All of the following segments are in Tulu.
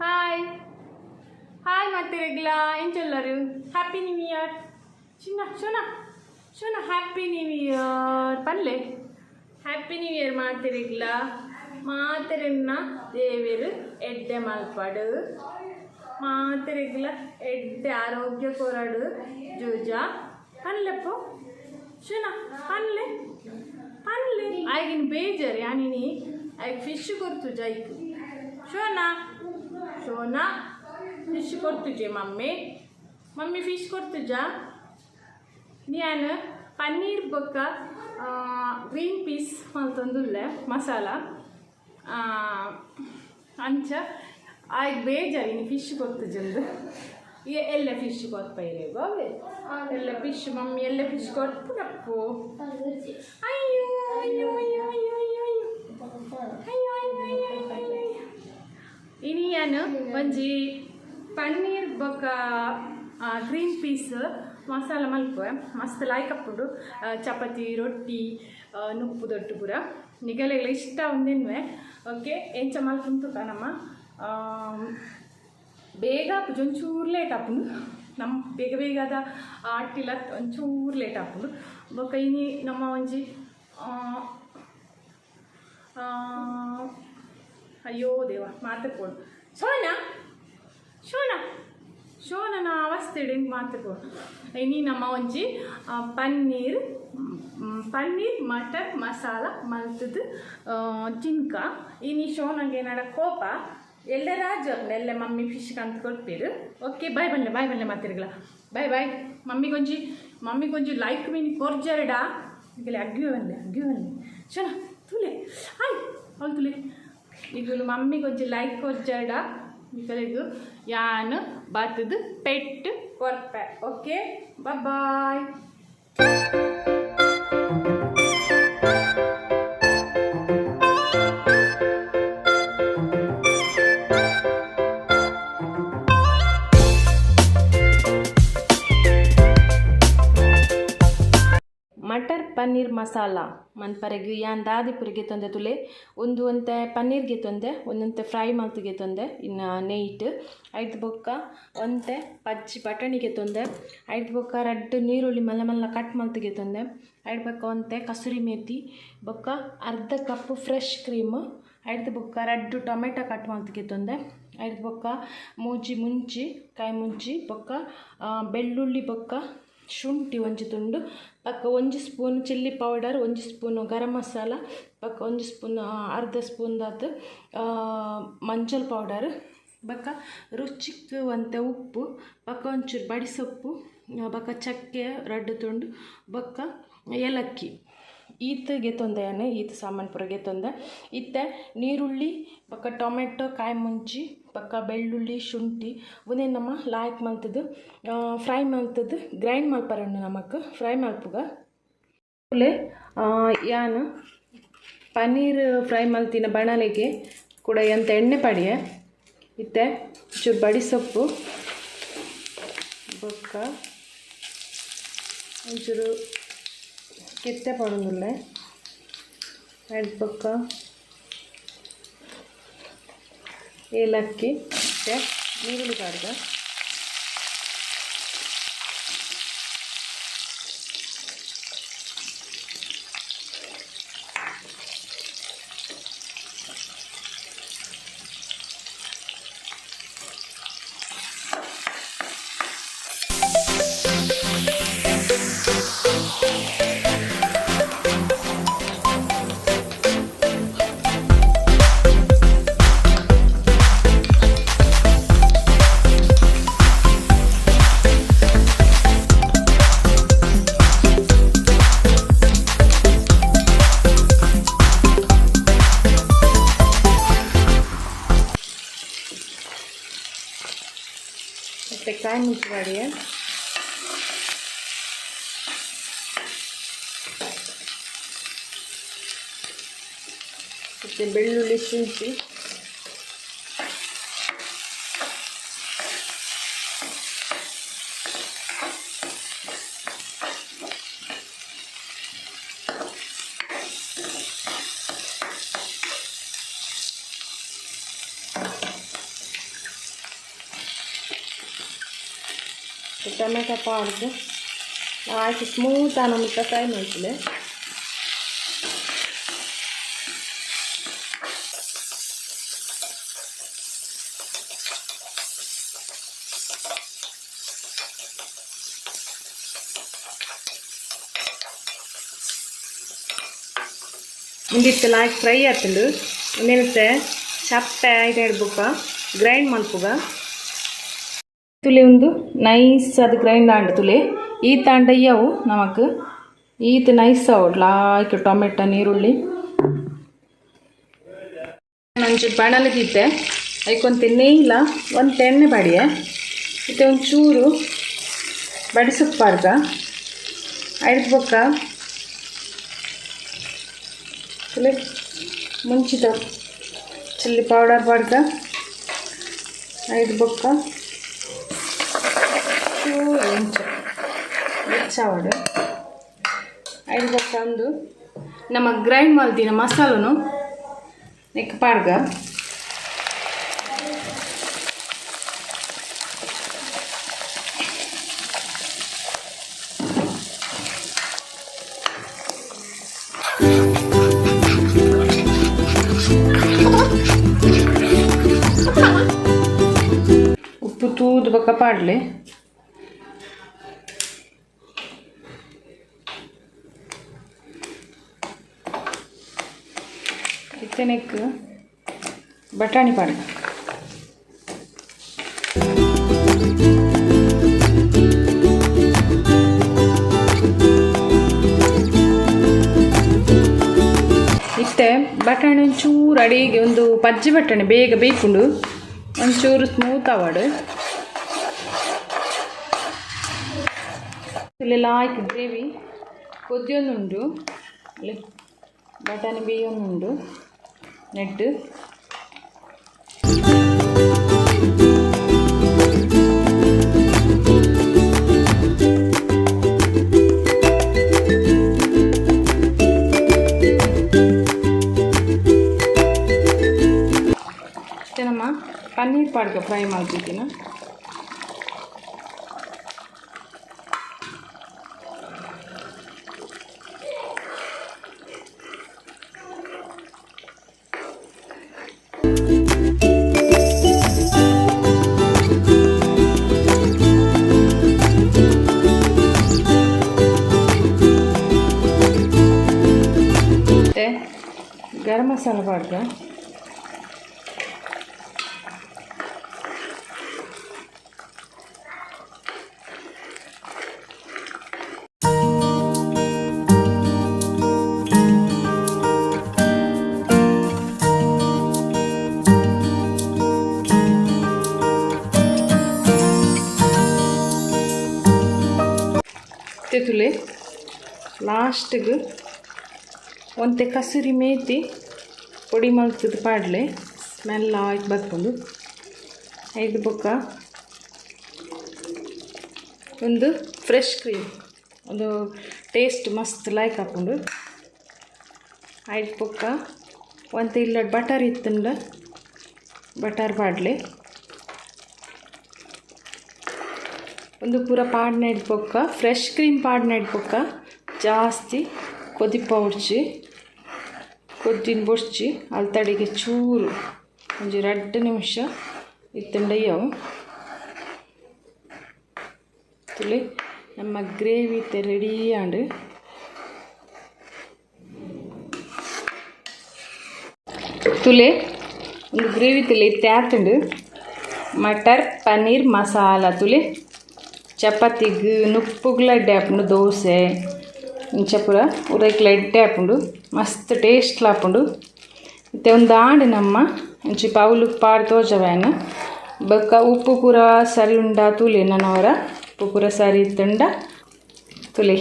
ಹಾಯ್ ಹಾಯ್ ಮಾತೆರೆಗ್ಲಾ ಎಂಚೊಲ್ಲರು? Happy new year. ಚಿನ್ನ, ಶೋನಾ, ಶೋನಾ, ಹ್ಯಾಪಿ ನ್ಯೂ ಇಯರ್ ಪಲ್ಲೆ. ಹ್ಯಾಪಿ ನ್ಯೂ ಇಯರ್ ಮಾತೆರೆಗ್ಲಾ. ಮಾತೆರೆನ್ನ ದೇವೆರು ಎಡ್ಡೆ ಮಲ್ಪಡು, ಮಾತೆರೆಗ್ಲ ಎಡ್ಡೆ ಆರೋಗ್ಯ ಕೊರಡು. ಜೂಜಾ ಪನ್ಲೆಪ್ಪು. ಶೋನಾ, ಪನ್ಲೆ, ಪನ್ಲೆ. ಆಯ್ಗಿನ ಬೇಜಾರು ಯಾನಿನಿ ಆಯ್ಗೆ ಫಿಶ್ ಕೊರ್ತು ಜೈಕ್. ಶೋನಾ, ಶೋನಾ, ಫಿಶ್ ಕೊರ್ತುಜೆ ಮಮ್ಮಿ? ಮಮ್ಮಿ ಫಿಶ್ ಕೊರ್ತುಜಾ? ನಾನು ಪನ್ನೀರ್ ಬೊಕ್ಕ ಗ್ರೀನ್ ಪೀಸ್ ಮಲ್ತೊಂದುಲ್ಲೆ ಮಸಾಲ. ಅಂಚ ಆಯ್ಗೆ ಬೇಜಾರು ಇನಿ ಫಿಶ್ ಕೊರ್ತುಜಂದು. ಎಲ್ಲ ಫಿಶ್ ಕೊರ್ಪೈರೆ ಬಾವೆ? ಎಲ್ಲ ಫಿಶ್ ಮಮ್ಮಿ, ಎಲ್ಲ ಫಿಶ್ ಕೊರ್ಪುನಪ್ಪು. ಅಯ್ಯೋ ಅಯ್ಯೋ ಅಯ್ಯೋ ಅಯ್ಯೋ ಅಯ್ಯೋ ಅಯ್ಯೋ ಅಯ್ಯೋ ಅಯ್ಯೋ ಅಯ್ಯೋ ಅಯ್ಯೋ. ಇನಿ ಯಾನ್ ಒಂಜಿ ಪನ್ನೀರ್ ಬೊಕ್ಕ ಗ್ರೀನ್ ಪೀಸ್ ಮಸಾಲ ಮಲ್ಪುವೆ. ಮಸ್ತ್ ಲಾಯ್ಕ್ ಆಪುಂಡು. ಚಪಾತಿ, ರೊಟ್ಟಿ, ನುಪ್ಪು ದೊಟ್ಟು ಪೂರ ನಿಗಲೆಗ್ಲ ಇಷ್ಟ ಉಂದೆನ್ವೆ. ಓಕೆ, ಎಂಚ ಮಲ್ಪುಂತು ನಮ್ಮ. ಬೇಗ ಆಪುಜಿ, ಒಂಚೂರು ಲೇಟ್ ಆಪುಂಡು. ನಮ್ಮ ಬೇಗ ಬೇಗದ ಆಟಿಲ ಒಂಚೂರು ಲೇಟ್ ಆಪುಂಡು. ಬೊಕ್ಕ ಇನಿ ನಮ್ಮ ಒಂಜಿ ಅಯ್ಯೋ ದೇವ, ಮಾತುಕೋಡು. ಸೋನಾ, ಶೋನಾ, ಶೋನನ ಅವಸ್ಥೆ ಹಿಂಗೆ ಮಾತುಕೋಡು. ಇನಿ ನಮ್ಮ ಒಂಜಿ ಪನ್ನೀರ್ ಪನ್ನೀರ್ ಮಟರ್ ಮಸಾಲ ಮಲ್ತದು ಜಿಂಕ. ಇನಿ ಶೋನಗೆ ನಡ ಕೋಪ ಎಲ್ಲೆ ರಾಜು ಎಲ್ಲೆ ಮಮ್ಮಿ ಫಿಶ್ ಕಂತ್ ಕೊಡ್ಪೀರು. ಓಕೆ, ಬಾಯ್ ಬನ್ಲೆ, ಬಾಯ್ ಬನ್ಲೆ ಮಾತಿರ್ಗಲ. Bye bye. ಮಮ್ಮಿಗೊಂಜಿ ಮಮ್ಮಿಗೊಂಜಿ ಲೈಕ್ ಮೀನಿ ಕೊರ್ಜರಡ ನಿಗಲೆ. ಅಗ್ಗಿ ಬನ್ಲೆ, ಅಗ್ಗಿ ಬನ್ಲೆ. ಶೋನ ತುಲೆ, ಆಯ್ ಅವಳು ತುಲೆ. ನಿಗುಲು ಮಮ್ಮಿಗೊಂಜಿ ಲೈಕ್ ಕೊರ್ಜರಡ ನಿಕಲೆಗು ಯಾನ್ ಬಾತದು ಪೆಟ್ ಕೊರ್ಪೆ. Okay, bye. ಮಟರ್ ಪನ್ನೀರ್ ಮಸಾಲ ಮನ್ಪರೆಗ್ ಯಾನ್ ದಾದಿ ಪೂರ ಗೆತೊಂದೆ ತುಲೆ. ಒಂದು ಒಂತೆ ಪನ್ನೀರ್ ಗೆತೊಂದೆ, ಒಂದೊಂತೆ ಫ್ರೈ ಮಲ್ತ್ ಗೆತೊಂದೆ ಇನ್ನು ನೆಯ್ಟ್. ಐಟ್ ಬೊಕ್ಕ ಒಂತೆ ಪಚ್ಚಿ ಬಟಣಿ ಗೆತೊಂದೆ. ಐಟ್ ಬೊಕ್ಕ ರಡ್ಡ್ ನೀರುಳ್ಳಿ ಮಲ್ಲ ಮಲ್ಲ ಕಟ್ ಮಲ್ತ್ ಗೆತೊಂದೆ. ಐಟ್ ಬೊಕ್ಕ ಒಂತೆ ಕಸೂರಿ ಮೇಥಿ, ಬೊಕ್ಕ ಅರ್ಧ ಕಪ್ ಫ್ರೆಶ್ ಕ್ರೀಮ್. ಐಟ್ ಬೊಕ್ಕ ರಡ್ಡ್ ಟೊಮೆಟೊ ಕಟ್ ಮಲ್ತ್ ಗೆತೊಂದೆ. ಐಟ್ ಬೊಕ್ಕ ಮೂಜಿ ಮುಂಚಿ, ಕಾಯಿ ಮುಂಚಿ, ಬೊಕ್ಕ ಬೆಳ್ಳುಳ್ಳಿ, ಬೊಕ್ಕ ಶುಂಠಿ ಒಂಜಿ ತುಂಡು, ಬೊಕ್ಕ ಒಂಜಿ ಸ್ಪೂನ್ ಚಿಲ್ಲಿ ಪೌಡರ್, ಒಂಜಿ ಸ್ಪೂನ್ ಗರಂ ಮಸಾಲ, ಬೊಕ್ಕ ಒಂಜಿ ಸ್ಪೂನ್, ಅರ್ಧ ಸ್ಪೂನ್ ದಾತ್ ಮಂಜಲ್ ಪೌಡರ್, ಬೊಕ್ಕ ರುಚಿಕ್ ಒಂತೆ ಉಪ್ಪು, ಬೊಕ್ಕ ಒಂಚೂರು ಬಡಿಸೊಪ್ಪು, ಬೊಕ್ಕ ಚಕ್ಕೆ ರಡ್ಡ್ ತುಂಡು, ಬೊಕ್ಕ ಏಲಕ್ಕಿ. ಈತ್ ಗೆತೊಂದೆ ಯಾನ್. ಈತ್ ಸಾಮಾನು ಪೂರ ಗೆತೊಂದೆ. ಇತ್ತೆ ನೀರುಳ್ಳಿ ಬೊಕ್ಕ ಟೊಮೆಟೊ, ಕಾಯಿ ಮುಂಚಿ, ಬೊಕ್ಕ ಬೆಳ್ಳುಳ್ಳಿ, ಶುಂಠಿ ಉಂದೆನ್ ನಮ ಲಾಯ್ಕ್ ಮಲ್ತುದು ಫ್ರೈ ಮಲ್ತುದು ಗ್ರೈಂಡ್ ಮಲ್ಪರೆ ಉಂಡು ನಮಕ್. ಫ್ರೈ ಮಲ್ಪುಗ. ಯಾನ್ ಪನ್ನೀರ್ ಫ್ರೈ ಮಲ್ತಿನ ಬಣಲೆಗೆ ಕೂಡ ಎಂತ ಎಣ್ಣೆ ಪಾಡಿಯೆ. ಇತ್ತೆ ಚೂರು ಬಡಿಸೊಪ್ಪು, ಬೊಕ್ಕ ಒಂಚೂರು ಕೆತ್ತೆ ಪಾಡೊಂದುಲ್ಲೆ. ಐಟ್ ಬೊಕ್ಕ ಏಲಕ್ಕಿ, ಮತ್ತು ನೀರುಳ್ಳಿ ಪಾಡ್ದ. ಮತ್ತು ಕಾಯಿ ಮುಂಚಿ ಪಾಡಿಯೆ. ಮತ್ತು ಬೆಳ್ಳುಳ್ಳಿ, ಶುಂಠಿ. ಟೊಮೆಟೊ ಪಾಡ್ದು ಆಯ್ತು ಸ್ಮೂತ್ ಆನ ಫ್ರೈ ಮಾಡ್ತಿಲ್ಲ. ಇಂದಿತ್ತೆ ಲಾಯ್ಕ್ ಫ್ರೈ ಆತುಂಡು ಒಂದೆನತೆ ಚಪ್ಪೆ ಐತೆ ಇಡ್ಬುಕ್ಕ ಗ್ರೈಂಡ್ ಮಲ್ಪುಗ ತುಲೆ ಒಂದು ನೈಸ್ ಅದು ಗ್ರೈಂಡ್ ಆಂಡ್ ತುಲೆ ಈ ತಾಂಡಯ್ಯವು ನಮಕ್ ಈತ ನೈಸ್ ಅವು ಲಾಯ್ಕ್ ಟೊಮೆಟೊ ನೀರುಳ್ಳಿ ನಂಚು ಬಣಲಗಿತ್ತೆ ಐಕೊಂತೆ ನೆಯ್ಲ ಒಂದು ಎಣ್ಣೆ ಬಾಡಿಯ ಇತ್ತೆ ಒಂಚೂರು ಬಡಿಸುಪ್ಪಾರ್ಗ ಐದು ಬೊಕ್ಕ ತುಲೆ ಮುಂಚಿದ ಚಿಲ್ಲಿ ಪೌಡರ್ ಪಾಡ್ಗ ಐದು ಬೊಕ್ಕ ಚೂರು ಇಂಚ ಹೆಚ್ಚಾವಡು ಐದು ಬೊಕ್ಕ ಒಂದು ನಮ್ಮ ಗ್ರೈಂಡ್ ಮಾಡ್ತೀನಿ ಮಸಾಲನು ನೆಕ್ ಪಾಡ್ಗ ಉಪ್ಪು ತೂದು ಬೊಕ್ಕ ಪಾಡ್ಲೆ ಇತ್ತನೆಕ್ ಬಟಾಣಿ ಪಾಡ್ಗ ಇತ್ತೆ ಬಟಾಣಿ ಒಂಚೂರು ಅಡಿಗೆ ಒಂದು ಪಜ್ಜಿ ಬಟಾಣಿ ಬೇಗ ಬೇಯ್ಪುಂಡು ಒಂಚೂರು ಸ್ಮೂತ್ ಆವಡು ಲಾಯ್ಕ್ ಗ್ರೇವಿ ಕೊದ್ದಿಯೊಂದುಂಡು ಅಲ್ಲಿ ಬಟಾಣಿ ಬೇಯೊಂದುಂಡು ನೆಟ್ಟು ನಮ್ಮ ಪನ್ನೀರ್ ಪಾಡ್ಕ ಫ್ರೈ ಮಾಡ್ತಿದ್ದೀನಿ. ಮತ್ತು ಗರಂ ಮಸಾಲ ಪಾಡ್ಕ ತುಲೆ ಲಾಸ್ಟ್ಗೆ ಒಂತೆ ಕಸೂರಿ ಮೇಥಿ ಪೊಡಿ ಮಲ್ತದ ಪಾಡ್ಲೆ ಸ್ಮೆಲ್ ಆಗಿ ಬರ್ಕೊಂಡು ಐದು ಬೊಕ್ಕ ಒಂದು ಫ್ರೆಶ್ ಕ್ರೀಮ್ ಒಂದು ಟೇಸ್ಟ್ ಮಸ್ತ್ ಲೈಕ್ ಹಾಕೊಂಡು ಐದು ಬೊಕ್ಕ ಒಂತೆ ಇಲ್ಲ ಬಟರ್ ಇತ್ತಂಡ ಬಟರ್ ಪಾಡ್ಲೆ ಒಂದು ಪೂರ ಪಾಡ್ನ ಬೊಕ್ಕ ಫ್ರೆಶ್ ಕ್ರೀಮ್ ಪಾಡ್ನ ಬೊಕ್ಕ ಜಾಸ್ತಿ ಕೊದಿಪ್ಪ ಉಡ್ಚಿ ಕೊದ್ದಿನ ಬೊಡ್ಚಿ ಅಲ್ತಡಿಗೆ ಚೂರು ಒಂಜಿ ರಡ್ಡ್ ನಿಮಿಷ ಇತ್ತಂಡಯ್ಯವು ತುಲೆ ನಮ್ಮ ಗ್ರೇವಿ ಇತ್ತೆ ರೆಡಿ ಆಂಡ್ ತುಲೆ ಒಂದು ಗ್ರೇವಿ ತುಲೆ ಇತ್ತೆ ಆತುಂಡು ಮಟರ್ ಪನ್ನೀರ್ ಮಸಾಲ ತುಲೆ ಚಪಾತಿಗ್ ನುಪ್ಪುಗ್ಲ ಎಡ್ಡೆ ಆಪುಂಡು ದೋಸೆ ಇಂಚ ಪೂರ ಉರೈಕ್ಲ ಎಡ್ಡೆ ಆಪುಂಡು ಮಸ್ತ್ ಟೇಸ್ಟ್ ಆಪುಂಡು ಇತ್ತೆ ಒಂದು ಆಂಡ್ ನಮ್ಮ ಒಂಚಿ ಪೌಲು ಪಾಡ್ ತೋಜವೇನ ಬೊಕ್ಕ ಉಪ್ಪು ಪೂರ ಸರಿ ಉಂಡಾ ತೂಲೆ ನನವರ ಉಪ್ಪು ಪೂರ ಸರಿ ಇತ್ತುಂಡ ತುಲೆ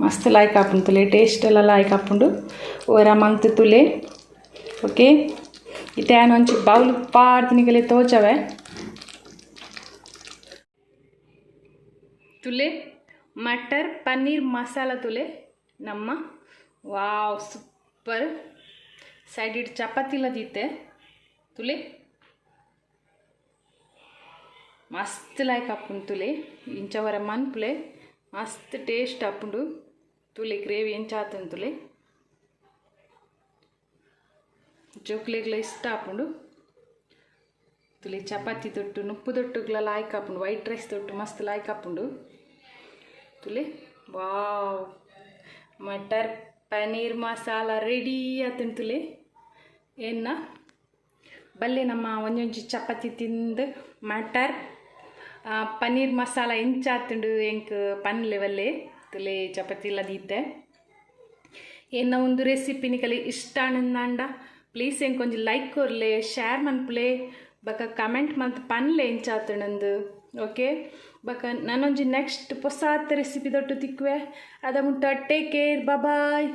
ಮಸ್ತ್ ಲಾಯ್ಕ್ ಆಪುಂಡು ತುಲೆ ಟೇಸ್ಟ್ ಎಲ್ಲ ಲಾಯ್ಕ್ ಆಪುಂಡು ಓರ ಮಂತ್ ತುಲೆ ಓಕೆ ಇತ್ತೆ ಆನ್ ಒಂಚಿ ಬೌಲ್ ಪಾಡ್ತಿನಿಗಲೆ ತೋಜವೆ ತುಲೆ ಮಟರ್ ಪನ್ನೀರ್ ಮಸಾಲ ತುಲೆ ನಮ್ಮ ವಾವ್ ಸೂಪರ್ ಸೈಡ್ it chapati ದೀತೆ ತುಲೆ. ಮಸ್ತ್ ಲೈಕ್ ಆಪುಂಡು ತುಲೆ. ಇಂಚವರ ಮನ್ಪುಲೆ ಮಸ್ತ್ ಟೇಸ್ಟ್ ಆಪುಂಡು ತುಲೆ ಗ್ರೇವಿ ಎಂಚ ಆತುಂಡು ತುಲೆ. ಜೋಕ್ಲೆಗ್ಲ ಇಷ್ಟ ಆಪುಂಡು ತುಲೆ. ಚಪಾತಿ ತೊಟ್ಟು ನುಪ್ಪು ತೊಟ್ಟುಗ್ಲ ಲಾಯ್ಕ್ ಆಪುಂಡು, ವೈಟ್ ರೈಸ್ ತೊಟ್ಟು ಮಸ್ತ್ ಲಾಯ್ಕ್ ಆಪುಂಡು ತುಲೆ. ವಾವ್, ಮಟರ್ ಪನೀರ್ ಮಸಾಲ ರೆಡಿ ಆತುಂಡು ತುಲೆ. ಎನ್ನ ಬಲ್ಲೆ ನಮ್ಮ ಒಂಜೊಂಜಿ ಚಪಾತಿ ತಿಂದು ಮಟರ್ ಪನೀರ್ ಮಸಾಲ ಎಂಚಾತುಂಡು ಎಂಕ್ ಪನ್ಲೆ ಬಲ್ಲೆ ತುಲೆ. ಚಪಾತಿ ಎಲ್ಲ ದೀತೆ. ಎನ್ನ ಒಂದು ರೆಸಿಪಿ ನಿಕಲೆ ಇಷ್ಟ ಆನಂದಾಂಡ ಪ್ಲೀಸ್ ಎಂಕ್ ಒಂಜಿ ಲೈಕ್ ಕೊರ್ಲೆ, ಶೇರ್ ಮನ್ಪುಲೆ, ಬಕ ಕಮೆಂಟ್ ಮಲ್ತ್ ಪನ್ಲೆ ಎಂಚಾತುಂಡು. ಓಕೆ, ಬಕ ನಾನೊಂಜಿ ನೆಕ್ಸ್ಟ್ ಪೊಸಾತ್ ರೆಸಿಪಿ ದೊಟ್ಟು ತಿಕ್ಕುವೆ. ಅದ ಮುಟ್ಟ ಟೇಕ್ ಕೇರ್, ಬಾಯ್.